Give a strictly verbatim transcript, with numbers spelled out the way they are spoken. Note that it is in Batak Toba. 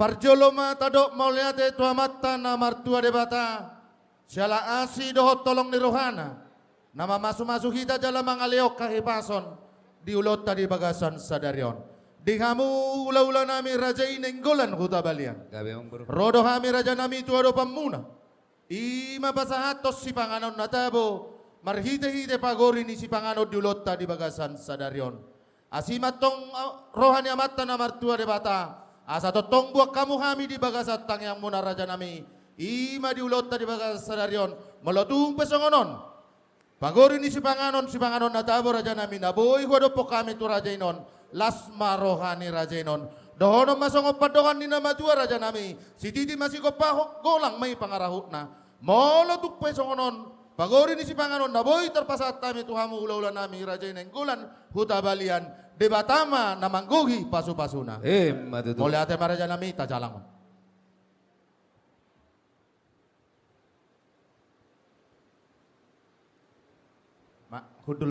Parjolo ma tadok mauliate tu Amanta na martua Debata, siala asi dohot holong ni rohana, na mamasumasu hita jala mangalehon hahipason di ulaonta di bagasan sadari on. Di hamu hulahula nami Raja i Nainggolan Hutabalian. Gabe, Amang Boru. Ro do hami, Raja nami, tu adopanmuna. I ma pasahathon sipanganon na tabo, marhitehite pagori ni sipanganon di ulaonta di bagasan sadari on. Asi ma antong, a, roha ni Amanta na martua Debata, asa tongtong buat hamu hami di bagasan tangiangmuna, Raja nami. I ma di ulaonta di bagasan sadari on, molo tung pe songon on. Pagori ni sipanganon, sipanganon na tabo, Raja nami, na boi huadophon hami tu Raja i on, las ma roha ni Raja i on. Dohonon ma songon pandohan ni na matua, Raja nami, sititi ma sigompa, ho-, golang ma i pangarahutna. Molo tung pe songon on, pagori ni sipanganon na boi tarpasahat hami tu hamu hulahula nami Raja i Nainggolan Hutabalian, Debata ma na manggohi pasupasuna. Emma tutu. Mauliate ma, Raja nami, tajalang ma. Ma, hundul